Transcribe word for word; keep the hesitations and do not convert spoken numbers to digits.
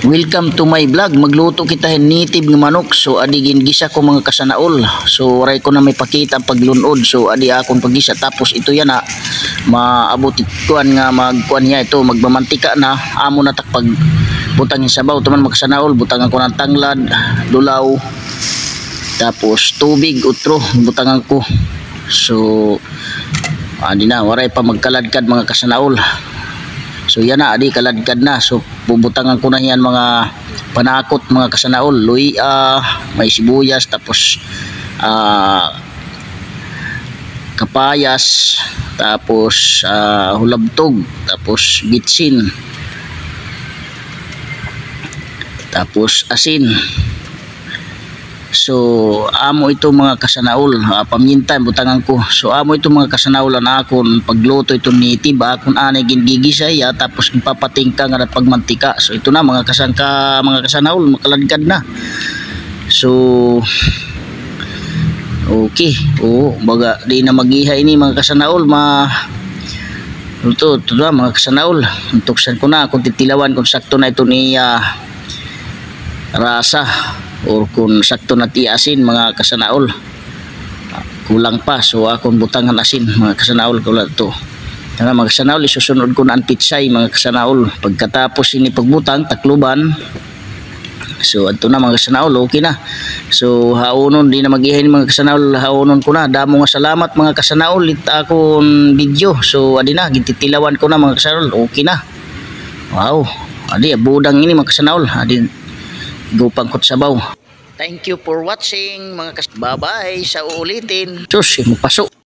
Welcome to my vlog. Magluto kita hin native nga manok. So, adi gingisa ko, mga kasanaol. So, waray ko na maipakita an paglun-od. So, adi akon paggisa. Tapos ito yana, maabot it kuan nga magkuan hiya ito, magmamantika na. Amo na tak pagbutang hin sabaw. Tuman, mga kasanaol, butangan ko na an tanglad, dulaw, tapos tubig, utro, butangan ko. So, adi na, waray pa magkaladkad, mga kasanaol. So, yana, adi kaladkad na. So, bubutangan ko na hiyan mga panakot, mga kasanaol. Luya, may sibuyas, tapos, ah, kapayas, tapos, ah, hulabtog, tapos bitsin, tapos asin. So, amo ito, mga kasanaol, ah, paminta, butangan ko. So, amo ito, mga kasanaol, an akon pagluto, ito native, akon anay gingigisa hiya, tapos ginpapatingka ngada pagmantika. So, ito na, mga kasangka, mga kasanaol, makaladkad na. So, okay. Oo, baga, di na mag-iha ini, mga kasanaol, ma-, ito, ito na, mga kasanaol. Tuksan ko na, kung titilawan, kung sakto na ito ni, ah, rasa or kun sakto na it iya asin, mga kasanaol. Kulang pa, so akon butangan asin, mga kasanaol, kulang to. Tana, mga kasanaol, isusunod ko na an pitsay, mga kasanaol. Pagkatapos ini pagbutang, takloban. So, adto na, mga kasanaol, okay na. So, haonon, di na mag-iha ini, mga kasanaol, haonon ko na. Damo nga salamat, mga kasanaol, it akon video. So, adi na, gintitilawan ko na, mga kasanaol, okay na. Wow. Adi, budang ini, mga kasanaol. Adi, gupang ko it sabaw. Thank you for watching, mga kas-, bye-bye, sa uulitin. Sus, magpaso.